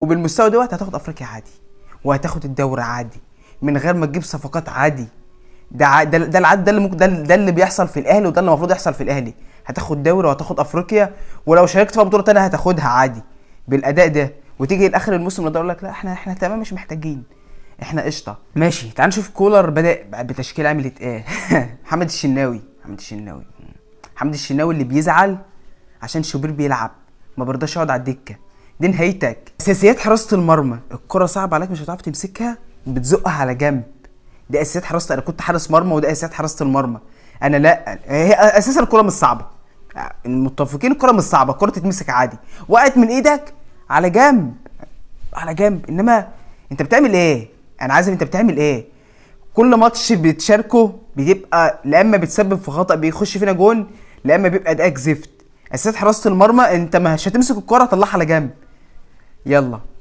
وبالمستوى دوت هتاخد افريقيا عادي، وهتاخد الدوري عادي من غير ما تجيب صفقات عادي. ده العادي، ده اللي ممكن، ده اللي بيحصل في الاهلي، وده اللي المفروض يحصل في الاهلي. هتاخد دوري وهتاخد افريقيا، ولو شاركت في بطوله تانية هتاخدها عادي بالاداء ده. وتيجي لاخر الموسم ده اقول لك لا احنا تمام، مش محتاجين، احنا قشطه. ماشي، تعال نشوف كولر بدا بتشكيل عملت ايه. محمد الشناوي، محمد الشناوي، محمد الشناوي اللي بيزعل عشان شوبير بيلعب، ما برضاش يقعد على الدكة. دي نهايتك. اساسيات حراسة المرمى، الكره صعبة عليك مش هتعرف تمسكها، بتزقها على جنب. دي اساسيات حراسة. انا كنت حارس مرمى، وده اساسيات حراسة المرمى. انا لا، هي اساسا الكره مش صعبة، المتفقين الكره مش صعبة، الكره تتمسك عادي، وقعت من ايدك على جنب، على جنب. انما انت بتعمل ايه؟ انا عايز، انت بتعمل ايه؟ كل ماتش بتشاركه بيبقى لا اما بتسبب في خطأ بيخش فينا جون، لا اما بيبقى ادائك زفت. اساسيات حراسة المرمى، انت مش هتمسك الكرة، طلعها على جنب. يلا.